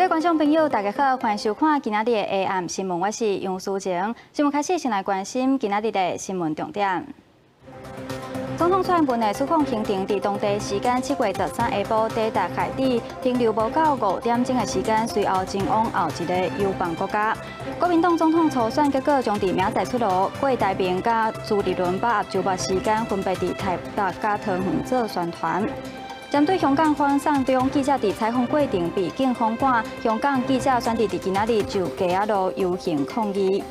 各位觀眾朋友，大家好，歡迎收看今仔日的 AM 新聞，我是楊淑晴。新聞開始，先來關心今仔日的新聞重點。總統蔡英文的出訪行程，佇當地時間7月13下晡抵達海地，停留無到5點鐘的時間，隨後前往後一个友邦國家。國民黨總統初選結果將佇明仔載出爐，郭台銘佮朱立倫把握週末時間，分別佇台北佮桃園做宣傳。針對香港反送中記者佇採訪過程被警方趕，香港記者選擇佇今仔日就街仔路遊行抗議。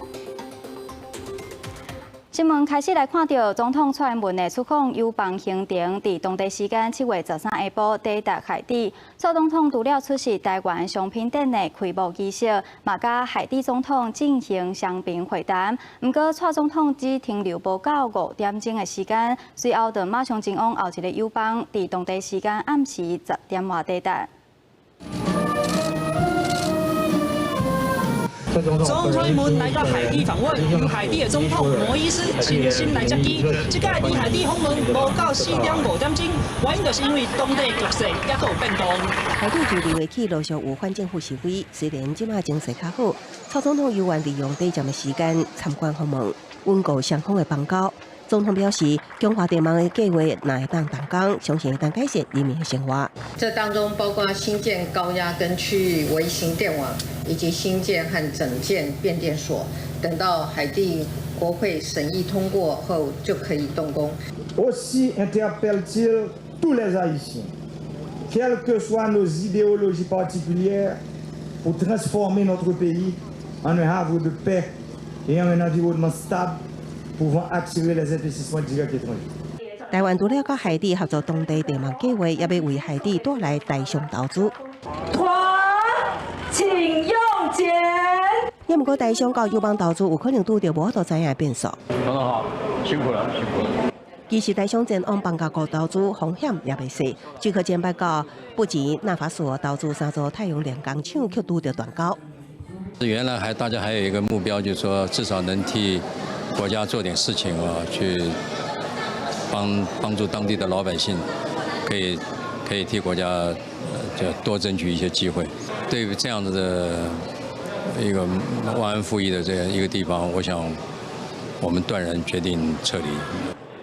新聞開始來看到總統蔡英文的出訪友邦行程，佇當地時間7月13下晡抵達海地。蔡總統除了出席台灣商品展的開幕儀式，嘛佮海地總統進行雙邊會談。毋過蔡總統只停留無到5點鐘的時間，隨後就馬上前往後一个友邦，佇當地時間暗時10點外抵達。總統蔡英文來到海地訪問，由海地的總統摩伊斯親身來接機。這擺佇海地訪問無到4點5點鐘，原因就是因為當地局勢猶閣有變動。海地駐立委去陸續有反政府示威，雖然這馬情勢較好，蔡總統猶願利用短暫的時間參觀訪問，穩固雙方的邦交。總統表示，強化電網的計劃若會當動工，相信會當改善人民的生活。這當中包括新建高壓跟區域微型電網，以及新建和整建變電所。等到海地國會審議通過後，就可以動工。 Aussi interpelle-t-il tous les Haïtiens, quelles que soient nos idéologies particulières, pour transformer notre pays en un havre de paix et en un environnement stable pouvant attirer les investissements directs étrangers。台灣除了佮海地合作當地電網計劃，也欲為海地帶來台商投資。團，請用剪。也毋過台商佮友邦投資有可能拄著無法度知影的變數。總統好，辛苦了，辛苦了。其實台商前往邦交國投資風險也袂細，就可前擺到布吉納法索投資三座太陽能工廠，卻拄著斷交。原來還大家還有一個目標，就是說至少能替國家做點事情啊，去幫助當地的老百姓，可以替國家就多爭取一些機會。對於這樣子的一個忘恩負義的這樣一個地方，我想我們斷然決定撤離。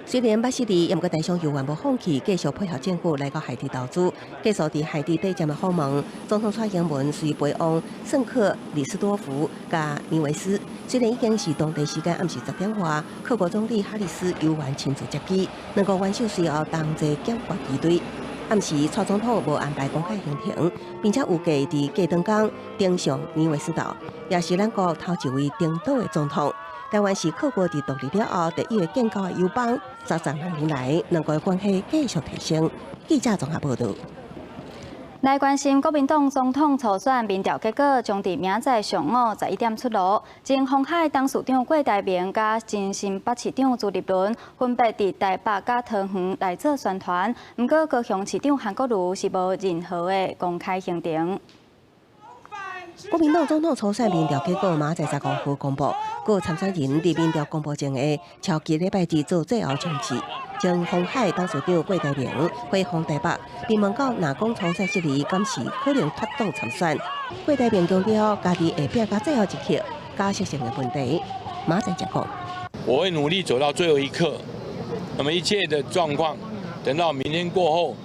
雖然捌失利，毋過台商猶原無放棄，繼續配合政府來到海地投資，繼續佇海地短暫的訪問。總統蔡英文隨陪往聖克里斯多福佮尼維斯，雖然已經是當地時間暗時10點外，克國總理哈里斯猶原親自接機，兩國元首隨後同齊檢閱機隊。暗時蔡總統無安排公開行程，並且預計佇過轉工登上尼維斯島，也是咱國頭一位登島的總統。台灣是克國佇獨立了後第一个建交的友邦，十十來年來，兩國的關係繼續提升。記者綜合報導。來關心國民黨總統初選民調結果，將佇明仔載上午11點出爐。前鴻海董事長郭台銘佮前新北市長朱立倫分別佇台北佮桃園來做宣傳，毋過高雄市長韓國瑜是無任何的公開行程。國民黨總統初選民調結果，明仔載15號公布。各參選人佇民調公布前下，超期禮拜二做最後衝刺。前鴻海董事長郭台銘回訪台北，被問到若講初選失利，敢是可能脫黨參選？郭台銘強調，家己會拼到最後一刻，假設性的問題，馬上就講。我會努力走到最後一刻。那麼一切的狀況，等到明天過後，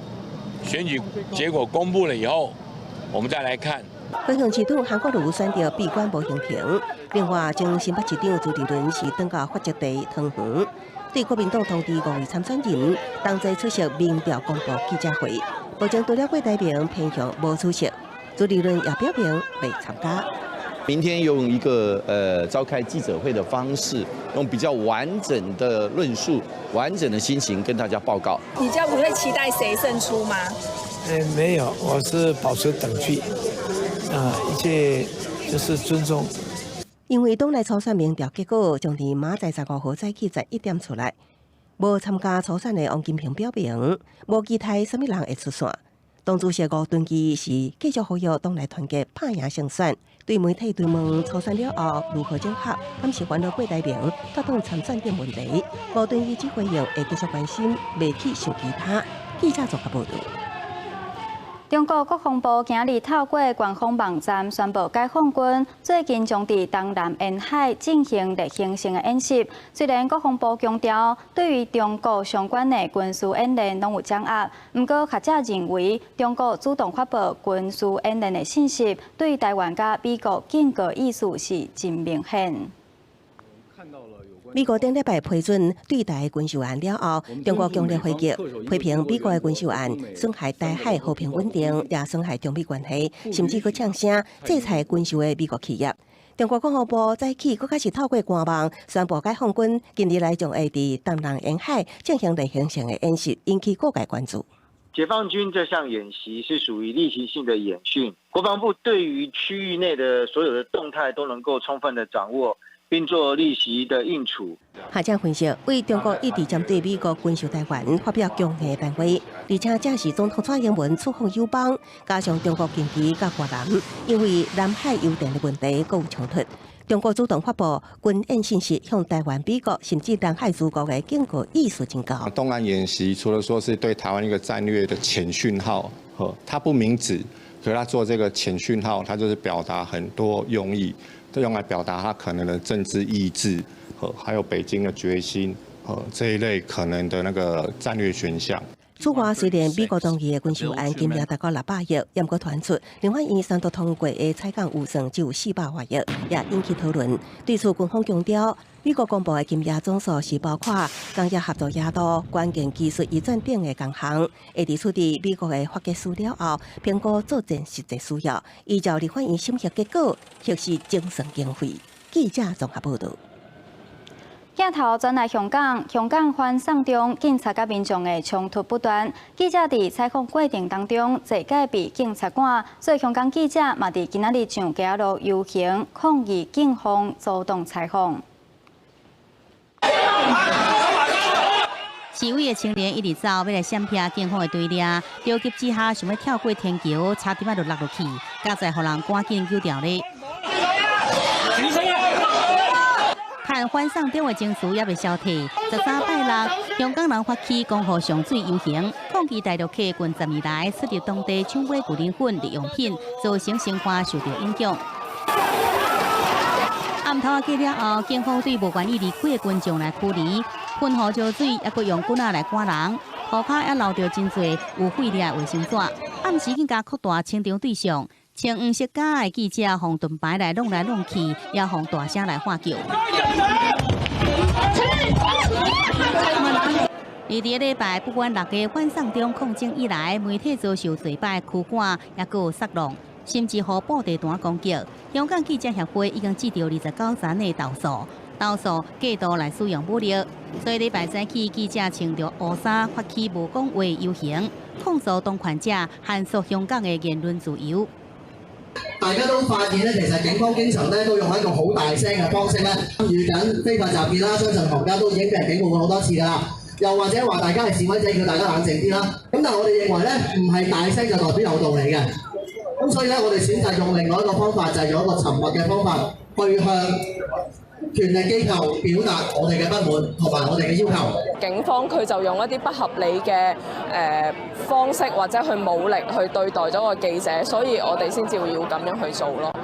選舉結果公布了以後，我們再來看。高雄市長韓國瑜選擇閉關無行程，另外前新北市長朱立倫是轉到發跡地桃園，對國民黨通知五位參選人同齊出席民調公布記者會。目前除了郭台銘偏向無出席，朱立倫也表明未參加。明天用一個召開記者會的方式，用比較完整的論述、完整的心情跟大家報告。你就不會期待誰勝出嗎？沒有，我是保持等距，啊，一切就是尊重。因為黨內初選民調結果將佇明仔載15號早起11點出來，無參加初選的王金平表明，無期待啥物人會出線。黨主席吳敦義是繼續呼籲黨內團結，拍贏勝選。對媒體追問初選了後如何整合，敢是煩惱郭台銘脫黨參選等問題，吳敦義只回應會繼續關心，袂去想其他。記者綜合報導。中國國防部今日透過官方網站宣布，解放軍最近將佇東南沿海進行例行性的演習。雖然國防部強調對於中國相關的軍事演練攏有掌握，毋過學者認為中國主動發布軍事演練的信息，對台灣佮美國警告意思是真明顯。美國頂禮拜批准對台軍售案了後，中國強烈回擊，批評美國的軍售案損害台海和平穩定，也損害中美關係，甚至閣嗆聲制裁軍售的美國企業。中國國防部早起閣開始透過官網宣布，解放軍近日來將會佇東南沿海進行例行性的演習，引起各界關注。解放軍這項演習是屬於例行性的演訓，國防部對於區域內的所有的動態都能夠充分的掌握，並做立即的應處。學者分析，為中國一直針對美國軍售台灣發表強硬談話，而且這是總統蔡英文出訪友邦，加上中國近期佮越南因為南海油田的問題閣有衝突，中國主動發布軍演信息，向台灣、美國甚至南海諸國的警告意思真高。東岸演習除了說是對台灣一個戰略的潛訊號，呵，它不明指，可是他做這個潛訊號，它就是表達很多用意。都用來表達他可能的政治意志和還有北京的決心和這一類可能的那個戰略選項。此外，雖然美國同意的軍售案金額達到600億，毋過傳出立法院三讀通過的採購預算只有400外億，也引起討論。對此，軍方強調，美國公布的金額總數是包括工業合作額度、關鍵技術移轉等的項目，會佇取得美國的發給資料後，評估作戰實際需要，依照立法院審核結果，核實精算經費。記者綜合報道。鏡頭轉來香港，香港反送中警察佮民眾的衝突不斷。記者佇採訪過程當中，濟擺被警察趕，所以香港記者嘛佇今仔日上街路遊行抗議警方阻擋採訪。示威的青年一直走，欲來閃避警方的追掠，著急之下想欲跳過天橋，差點仔就落落去，佳哉予人趕緊救牢咧。看反送中的情緒猶未消退，13拜六，香港人發起光復上水遊行，抗議大陸客近10年來輸入當地搶買牛奶粉、日用品，造成生活受到影響。暗頭仔過了後，警方對無願意離開的群眾來驅離，噴胡椒水，猶閣用棍仔來趕人，塗跤也留著真濟有血跡的衛生紙。暗時更加擴大清場對象。穿黃色甲的記者，予盾牌來弄來弄去，也予大聲來喊叫。而佇個禮拜，不管六个反送中抗爭以來，媒體遭受濟擺驅趕，猶閣有殺弄，甚至予布袋彈攻擊。香港記者協會已經接著29層的投訴，投訴過度來使用武力。所以禮拜三起，記者穿著烏衫發起無講話遊行，控訴當權者限縮香港的言論自由。大家都發現咧，其實警方經常咧都用一個好大聲嘅方式咧，參與緊非法集結啦，相信行家都已經俾人警告過好多次㗎啦。又或者話大家係示威者，叫大家冷靜啲啦。咁但係我哋認為咧，唔係大聲就代表有道理嘅。咁所以咧，我哋選擇用另外一個方法，就係用一個沉默嘅方法去向權力機構表達我哋嘅不滿同埋我哋嘅要求。警方佢就用一啲不合理嘅方式或者去武力去對待咗個記者，所以我哋先至會要咁樣去做咯。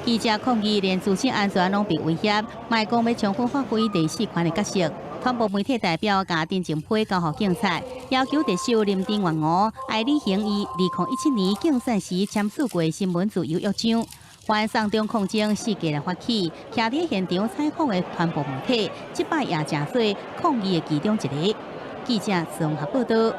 記者抗議，連自身安全攏被威脅，莫講欲充分發揮第四權的角色。傳播媒體代表共陳情批交予警察，要求特首林鄭月娥愛履行伊2017年競選時簽署過新聞自由約章。反送中抗爭四界來發起，徛佇現場採訪的傳播媒體，這擺也成做抗議的其中一个。記者綜合報道。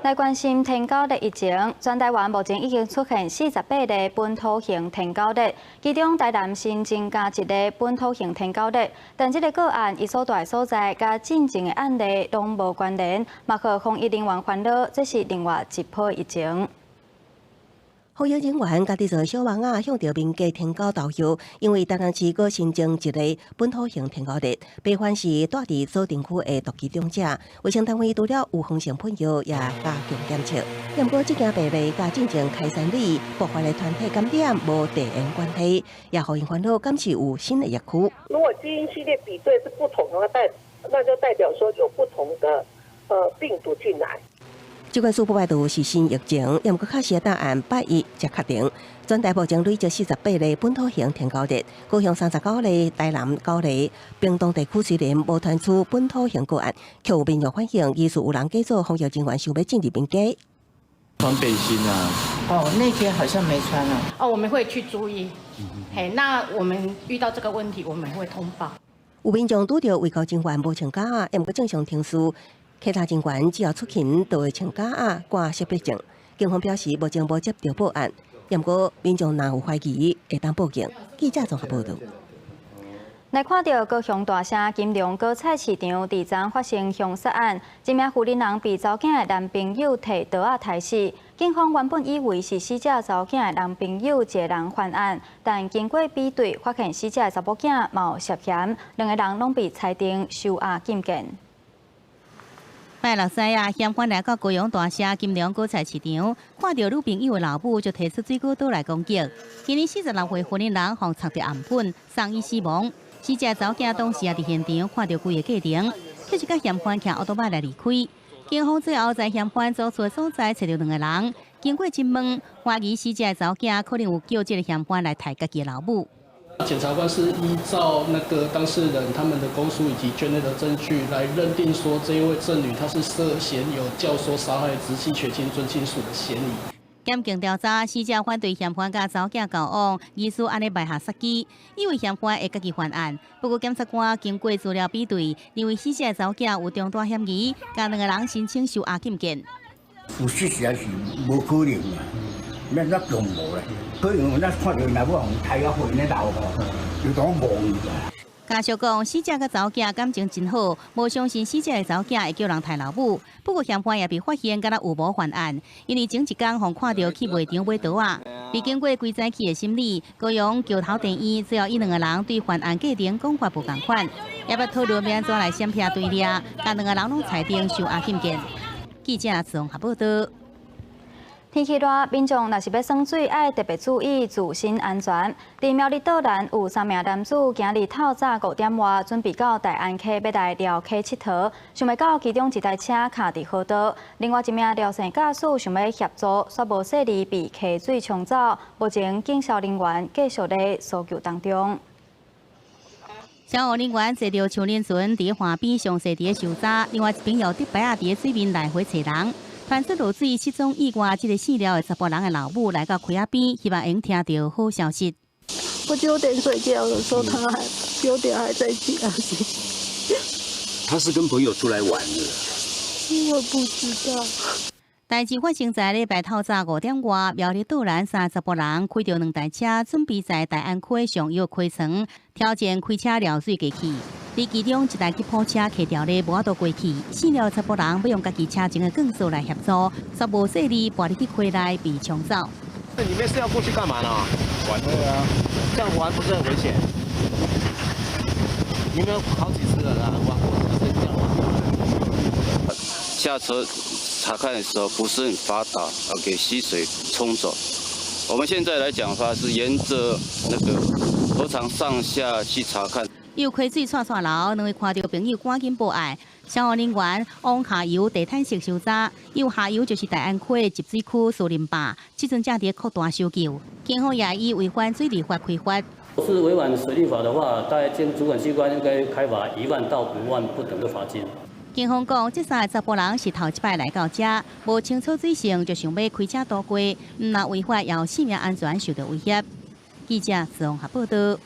來關心天狗熱疫情，全台灣目前已經出現48例本土型天狗熱，其中台南新增加一例本土型天狗熱，但這个個案伊所蹛的所在佮進前的案例攏無關聯，嘛予防疫人員煩惱，這是另外一波疫情。防疫人員家己做小網仔，向著民間天狗投藥，因為台南市閣新增一例本土型天狗熱，病患是蹛佇左鎮區的獨居長者，衛生單位除了預防性噴藥，也加強檢測。毋過，這件病例佮進前開山里爆發的團體感染無地緣關係，也予𪜶煩惱，敢是有新的疫區。如果基因序列比對是不同的話，那就代表說有不同的病毒進來。這款事不排除是新疫情，也毋過確實答案拜一才確定。全台目前累積48例本土型天狗熱，高雄39例，台南9例，屏東地區雖然無傳出本土型個案，卻有民眾反映，疑似有人假做防疫人員，想欲進入民家。穿背心啊？哦，那天好像沒穿啊。哦，我們會去注意。嘿，那我們遇到這個問題，我們會通報。有民眾拄著衛教人員無穿夾仔，也毋過正常程序，稽查人員只要出勤就會穿夾仔掛識別證。警方表示目前無接到報案，也毋過民眾若有懷疑，會當報警。記者綜合報道。來看著高雄大城金龍果菜市場，佇昨發生兇殺案，一名婦人被查某囝的男朋友提刀仔刣死。警方原本以為是死者查某囝的男朋友一个人犯案，但經過比對，發現死者的查某囝嘛有涉嫌，兩个人攏被裁定收押禁見。拜六西啊，嫌犯來到高雄大城金龍果菜市場，看著女朋友的老母，就提出水果刀來攻擊。今年46歲婦人予插著頷粉，送醫死亡。死者查某囝當時也佇現場看著規个過程，卻是佮嫌犯騎歐多擺來離開。警方最後在嫌犯租厝的所在揣著兩个人，經過審問，懷疑死者查某囝可能有叫這个嫌犯來刣家己的老母。檢察官是依照那個當事人他們的供述以及卷內的證據來認定，說這一位贈女她是涉嫌有教唆殺害直系血親尊親屬的嫌疑。檢警調查，死者反對嫌犯佮查某囝交往，疑似按呢埋下殺機，以為嫌犯會家己犯案。不過檢察官經過資料比對，認為死者查某囝有重大嫌疑，共兩个人申請收押禁見。有事實是無可能啊，咱咱更無咧，可能咱看著若欲予刣啊，血咧流吼，就當無去。家屬講，死者佮查某囝感情真好，無相信死者的查某囝會叫人刣老母。不過嫌犯也被發現，敢若有謀犯案，因為前一工予看著去賣場買刀仔。佇經過規早起的審理，高雄橋頭地院最後𪜶兩个人對犯案過程講法無仝款，也捌討論欲按怎來審批對立，共兩个人攏裁定收押禁見。記者綜合報道。天氣熱，民眾若是欲耍水，愛特別注意自身安全。佇苗栗斗南有三名男子今日透早5點外，準備到大安溪欲來寮溪𨑨迌，想袂到其中一台車卡佇河道，另外一名廖姓駕駛想欲協助，煞無細膩被溪水沖走。目前警消人員繼續咧搜救當中。消防人員坐著雙輪船佇岸邊詳細佇咧搜查，另外一邊用竹排仔佇咧水面來回揣人。傳出落水失蹤意外，這个姓廖的查埔人的老母來到溪仔邊，希望會聽著好消息。我9點睡覺的時候，他還9點還在家。他是跟朋友出來玩的。我不知道。代誌發生在禮拜透早5點外，苗栗斗南三查埔人開著兩台車，準備在大安溪上游溪床挑戰開車撩水過去。佇其中一台吉普車騎著咧無法度過去，姓廖查埔人欲用家己車前的鋼索來協助，煞無細膩跋入去溪內被沖走。那裡面是要過去幹嘛呢？玩對啊，這樣玩不是很危險？你們好幾次了啦，玩過幾次這樣玩。下車查看的時候不是很發達，給溪水沖走。我們現在來講的話，是沿着那個河床上下去查看。又溪水掣掣流，兩位看著朋友趕緊報案。消防人員往下游地毯式搜查，右下游就是大安溪的集水區樹林壩，這陣正佇擴大搜救。警方也以違反水利法開罰。是違反水利法的話，大概經主管機關應該開罰1萬到5萬不等的罰金。警方講，這三个查埔人是頭一擺來到遮，無清楚水性就想欲開車渡過，毋但違法，也有性命安全受著威脅。記者綜合報道。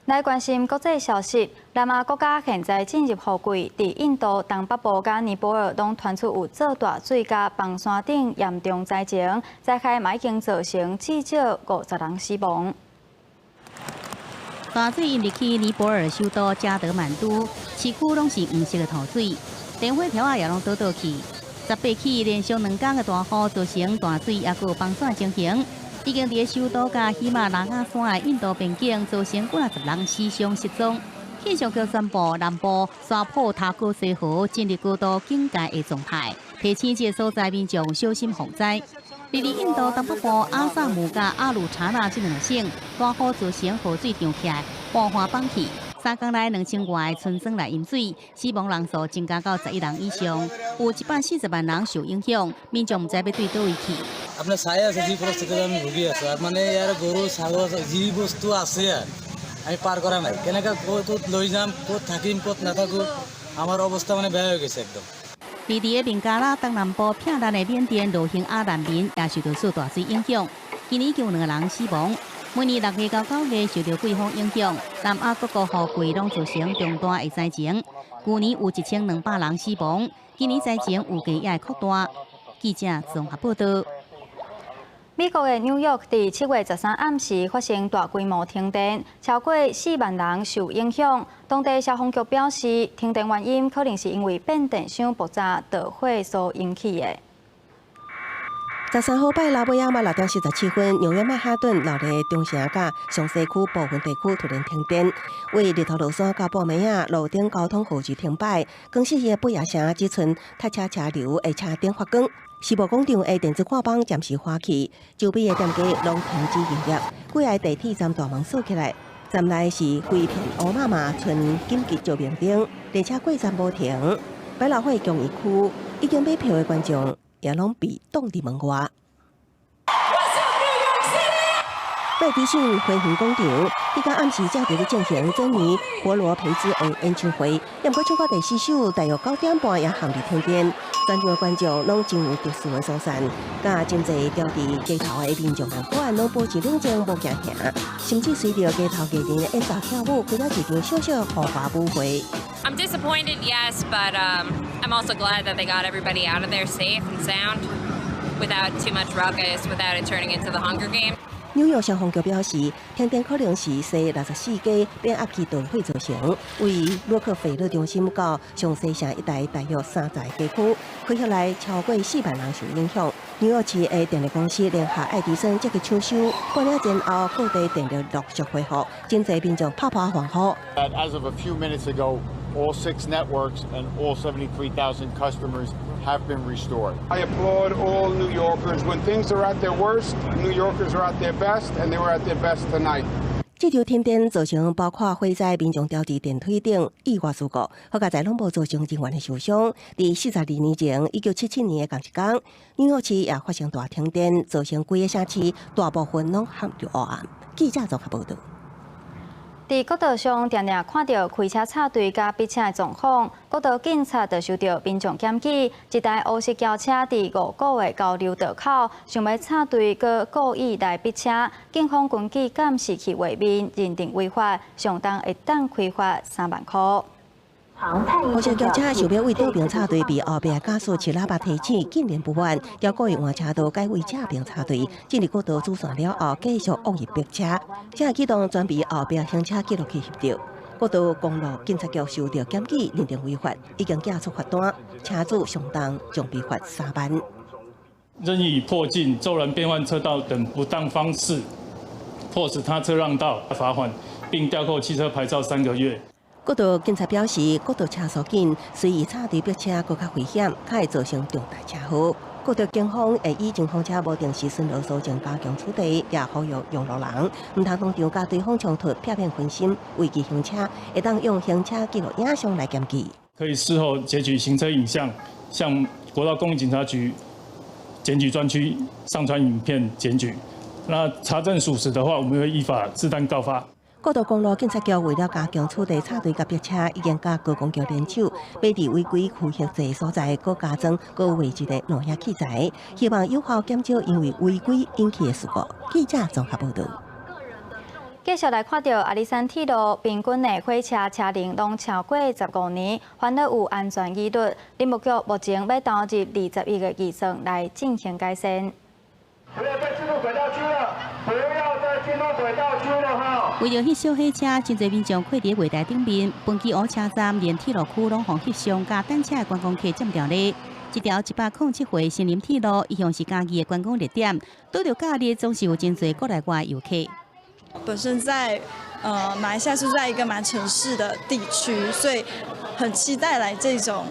來關心國際消息，南亞國家現在進入雨季，佇印度東北部佮尼泊爾攏傳出有做大水佮崩山等嚴重災情，災害嘛已經造成至少50人死亡。大水淹入去尼泊爾首都加德滿都，市區攏是黃色的塗水，電火柱仔也攏倒倒去。18起連續2天的大雨，造成大水抑閣有崩山情形。已經佇首都佮喜馬拉雅山的印度邊境，造成幾若十人死傷失蹤。氣象局宣布，南部沙破塔哥西河進入高度警戒的狀態，提醒這个所在民眾小心防災。佇印度東北部阿薩姆佮阿魯查納這兩個省，大雨造成河水漲起來，崩岸崩去。3工內2000外个村莊來淹水，死亡人數增加到11人以上，有140萬人受影響，民眾毋知欲對佗位去。 আপনার ছায়া আছে যে পরিস্থিতিতে আমি ভুগি আছো আর মানে ইয়াৰ গৰু ছাগল যি বস্তু আছে আর আমি পাৰ কৰা নাই। কেনেকৈ ক'ত লৈ যাম, ক'ত থাকিম, ক'ত নাথাকোঁ, আমাৰ অৱস্থা মানে বেয়া হৈ গৈছে একদম। 伫个孟加拉東南部避難的緬甸羅興亞難民也受著大水影響，今年已經有兩個人死亡。每年6月到9月受著季風影響，南亞各國雨季攏造成重大的災情。舊年有1200人死亡，今年災情預計也會擴大。記者綜合報道。美國的紐約佇7月13暗時發生大規模停電，超過4萬人受影響。當地消防局表示，停電原因可能是因為變電箱爆炸導火所引起的。13號拜六尾仔6點47分，紐約曼哈頓鬧熱中城佮上西區部分地區突然停電，為日頭落山到半暝仔，路頂交通號誌停擺，更是個貝亞城只賰塞車車流的車頂發光。時貿廣場的電子看板暫時花去，周邊的店家攏停止營業，幾个地鐵站大門鎖起來，站內是規片烏麻麻，賰緊急照明燈，列車過站無停。百老匯公益區已經買票的觀眾也攏被擋佇門外。麥迪遜花園廣場，彼工暗時正佇咧進行珍妮佛羅培茲的演唱會，毋過唱到第四首，大約9點半也陷入停電，全場的觀眾攏真有秩序的疏散，佮真濟駐佇街頭的民眾共款，攏保持冷靜，無驚嚇，甚至隨著街頭藝人的演奏跳舞，開了一場小小豪華舞會。 I'm disappointed, yes, but I'm also glad that they got everybody out of there safe and sound, without too much ruckus, without it turning into the Hunger Games. 紐約消防局表示，停電可能是西64街變壓器導火造成，位洛克菲勒中心到上西城一帶大約30個街區，開起來超過4萬人受影響。紐約市的電力公司聯合愛迪生積極搶修，半暝前後各地電力陸續恢復，真濟民眾拍破歡呼。 As of a few minutes ago, all six networks and all 73,000 customers have been restored. I applaud all New Yorkers. When things are at their worst, New Yorkers are at their best, and they were at their best tonight. 這場停電造成包括火災、民眾牢佇電梯頂意外事故，好佳哉攏無造成人員的受傷。佇42年前，1977年的仝一工，紐約市也發生大停電，造成規个城市大部分攏陷入黑暗。記者綜合報導。佇國道上，定定看著開車插隊佮逼車的狀況，國道警察就收著民眾檢舉，一台烏色轎車佇五股的交流道口，想欲插隊，閣故意來逼車，警方根據監視器畫面認定違法，上重會當開罰3萬箍。烏色轎車想欲對倒爿插隊，被後壁駕駛吹喇叭提醒，竟然不滿，就故意換車道改為正爿插隊，進入國道主線了後，繼續惡意逼車，這舉動全被後壁行車記錄器翕著。國道公路警察局收著檢舉，認定違法，已經寄出罰單，車主上重將被罰3萬。任意破境、驟然變換車道等不當方式，迫使他車讓道，罰款並吊扣汽車牌照3個月。國道警察表示，國道車速緊，隨意插隊逼車，閣較危險，較會造成重大車禍。國道警方會以前風車無定時巡邏搜證加強處理，也呼籲用路人毋通當場佮對方衝突，避免分心，違紀行車，會當用行車記錄影像來檢舉。可以事後截取行車影像，向國道公路警察局檢舉專區上傳影片檢舉。那查證屬實的話，我們會依法自單告發。國道公路警察局為了加強處理插隊佮逼車，已經佮高公局聯手，欲佇違規區域濟所在，閣加裝高位置的錄影器材，希望有效減少因為違規引起的事故。記者綜合報導。繼續來看著阿里山鐵路平均的火車車齡攏超過15年，煩惱有安全疑慮。林務局目前欲投入20億的預算來進行改善。不要再進入軌道區了！不要再進入軌道區了哈！為著翕小火車，真濟民眾跪佇月台頂面，飯機湖車站連鐵路區攏予翕相佮等車的觀光客佔著咧。這條107歲森林鐵路一向是嘉義的觀光熱點，拄著假日總是有真濟國內外遊客。本身在馬來西亞是在一個蠻城市的地區，所以很期待來這種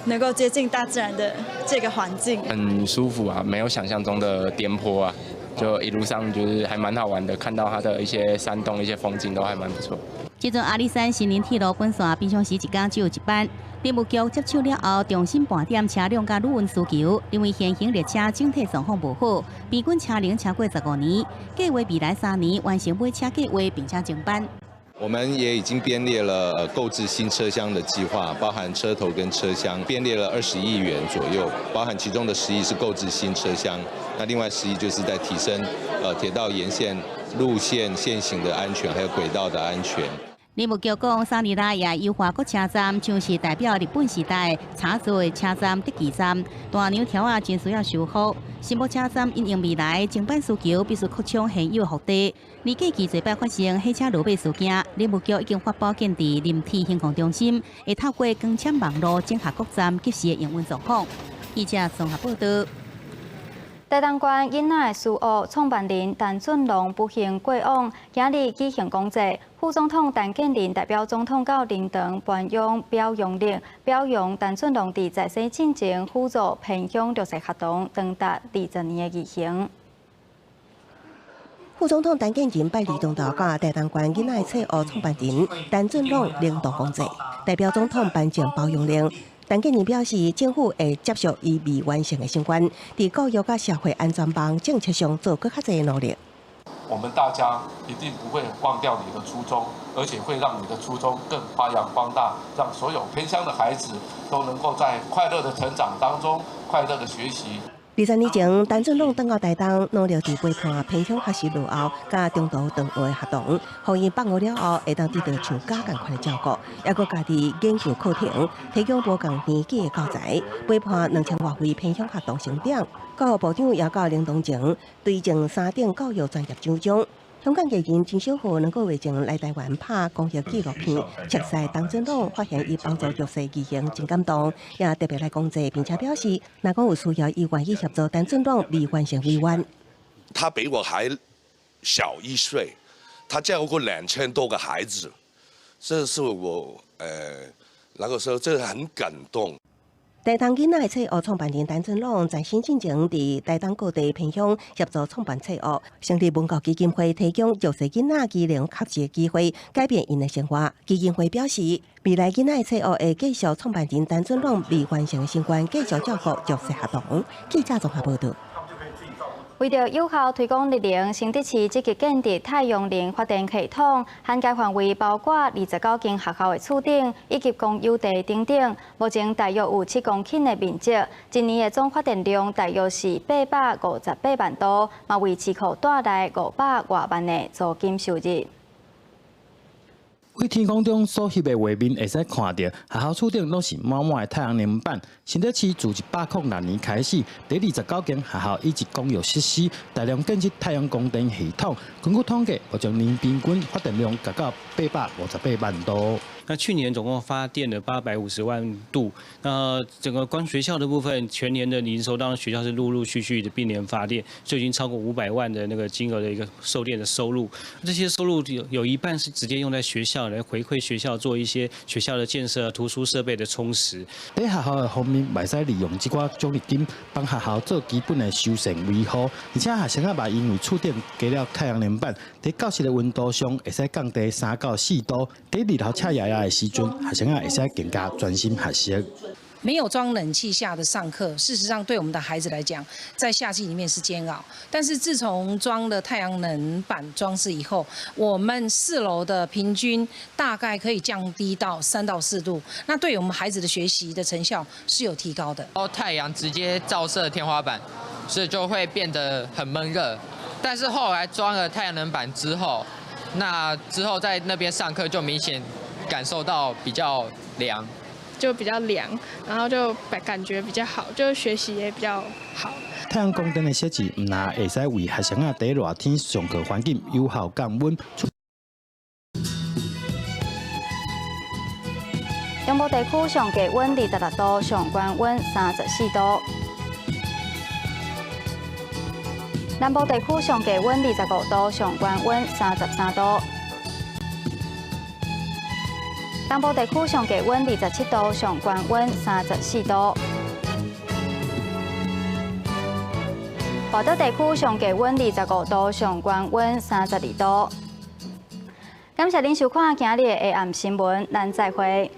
能夠接近大自然的這個環境。很舒服啊，沒有想象中的顛簸啊，就一路上就是還蠻好玩的，看到它的一些山洞、一些風景都還蠻不錯。這陣阿里山森林鐵路本線平常時一工只有一班。林務局接手了後，重新盤點車輛佮旅運需求，認為現行列車整體狀況無好，平均車齡超過15年，計劃未來3年完成買車計劃，並且增班。我們也已經編列了購置新車廂的計劃，包含車頭跟車廂，編列了20億元左右，包含其中的10億是購置新車廂，那另外十億就是在提升鐵道沿線路線線型的安全，還有軌道的安全。林務局講，3年來也優化各車站，像是代表日本時代茶座的車站德岐站，大娘柱仔真需要修復。新埔車站因應未來增班需求，必須擴充現有腹地。而過去濟擺發生火車落尾事件，林務局已經發布建置林鐵行控中心，會透過光纖網路整合各站及時的營運狀況。記者綜合報道。台東縣囡仔的書屋創辦人陳俊龍不幸過往，今日舉行公祭。副總統陳建仁代表總統到靈堂頒揚表揚令，表揚陳俊龍佇在世進前輔助偏鄉弱勢學童長達20年的義行。副總統陳建仁拜二中晝佮台東縣囡仔的冊屋創辦人陳俊龍靈堂公祭，代表總統頒贈包容令。陳建仁表示，政府會接續伊未完成的心願，佇教育佮社會安全網政策上做閣較濟努力。我們大家一定不會忘掉你的初衷，而且會讓你的初衷更發揚光大，讓所有偏鄉的孩子都能夠在快樂的成長當中，快樂的學習。20年前，陳俊龍轉到台東，努力佇陪伴偏鄉學習落後，佮中途轉學的學童，予𪜶放學了後會當得到像家仝款的照顧，抑閣家己研究課程，提供無仝年紀的教材，陪伴2000外位偏鄉學童成長。教育部長也到靈堂前，追贈三等教育專業獎章。香港藝人陳小虎2個月前來台灣拍公益紀錄片，熟似陳俊龍，發現伊幫助弱勢義行真感動，也特別來講解，並且表示，若講有需要，伊願意協助陳俊龍未完成遺願。他比我還小1歲，他教過2000多個孩子，這是我那個時候，這很感動。台東囡仔的冊屋創辦人陳俊龍在生進前，佇台東各地偏鄉協助創辦冊屋，成立文教基金會，提供弱勢囡仔技能學習的機會，改變𪜶的生活。基金會表示，未來囡仔的冊屋會繼續創辦人陳俊龍未完成的心願，繼續照顧弱勢學童。記者綜合報道。為著有效推廣綠能，新竹市積極建置太陽能發電系統，涵蓋範圍包括29間學校的厝頂以及公有地等等。目前大約有7公頃的面積，一年的總發電量大約是858萬度，嘛為市庫帶來500外萬的租金收入。佇天空中所翕的畫面會使看著，學校厝頂攏是滿滿的太陽能板。新竹市自106年開始，佇29間學校以及公有設施大量建設太陽光電系統。根據統計，目前年平均發電量達到858萬度。那去年總共發電了850萬度，那整個光學校的部分，全年的營收，當然學校是陸陸續續的併聯發電，就已經超過500萬的那個金額的一個售電的收入。這些收入有一半是直接用在學校來回饋學校，做一些學校的建設、圖書設備的充實。佇學校的方面，會使利用這寡獎勵金幫學校做基本的修繕維護，而且學生仔嘛因為厝頂加了太陽能板，佇教室的溫度上會使降低3到4度。佇日頭赤炎炎的時陣，學生仔會使更加專心學習。沒有裝冷氣下的上課，事實上對我們的孩子來講，在夏季裡面是煎熬。但是自從裝了太陽能板裝置以後，我們4樓的平均大概可以降低到3到4度，那對我們孩子的學習的成效是有提高的。哦，太陽直接照射天花板，所以就會變得很悶熱。但是後來裝了太陽能板之後，那之後在那邊上課就明顯感受到比較涼。就比較涼，然後就感覺比較好，就學習也比較好。太陽光電的設置，毋但會使為學生仔佇熱天上課環境有效降溫。中部地區上低溫26度，上懸溫34度。南部地區上低溫25度，上懸溫33度。東部地區上低溫27度，上懸溫34度。外島地區上低溫25度，上懸溫32度。感謝您收看今日的下暗新聞，咱再會。